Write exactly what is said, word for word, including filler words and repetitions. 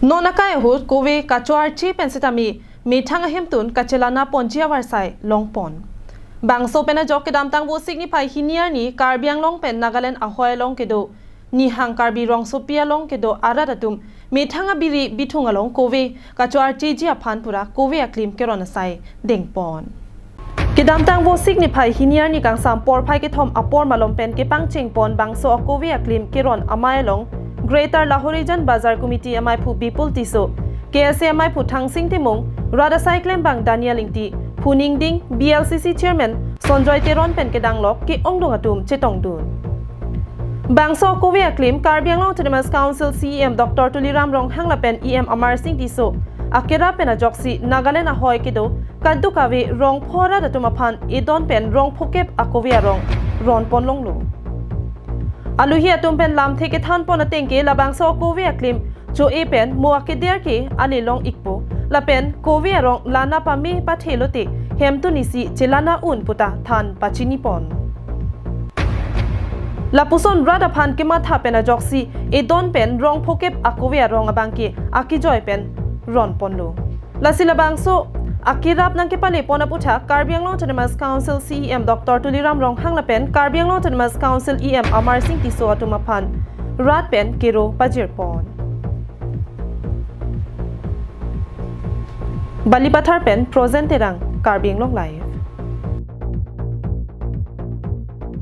Non akai ahut kove kacho-archi pen sitame methang ahemtun kachelana ponji avarsai longpon. Bangso pen ajok kedamtang Vosik niphai hini arni Karbi Anglong pen Nagaland ahoi along kedo Nihang Karbi Rongsopi along kedo arat atum methang abiri bithung along kove kacho-archiji aphan pura kove aklim keron asai dengpon. Kedamtang Vosik niphai hini arni kangsam porphai kethom apor malom pen kepangchengpon bangso akove aklim keron amei along Greater Lahorijan Bazar Committee amaiphu Bipul Tisso, K S A amaiphu Thangsing Timung, rat asai klembang Daniel Ingti, Phuning Ding, B L C C Chairman Sonjoy Teron pen kedanglok ke-ongdung atum chetongdun. Bangso akove aklim Karbi Anglong Autonomous Council C E M Doctor Tuliram Ronghang lapen E M Amarsing Tisso akerap pen ajoksi Nagaland ahoi kedo kadokave rongpho arat atum aphan edon pen rongphokep akove arong ronpon longlo. Aluhi atum pen lamthe kethanpon atengke labangso akove aklim cho-e pen mo akeder ke ale long ikpo lapen kove arong lana pame pathe lote hemtun isi chelana un puta than pachinipon. Lapuson rat aphan kematha pen ajoksi edon pen rongphokep akove arong abangke akejoi pen ronponlo. Lasi labangso akerap nangkepalepon aputhak Karbi Anglong Autonomous Council C E M Doctor Tuliram Ronghang lapen Karbi Anglong Autonomous Council E M Amarsing Tisso atum aphan rat pen kero pajirpon. Balipathar pen Projen Terang, Karbi Anglong Live.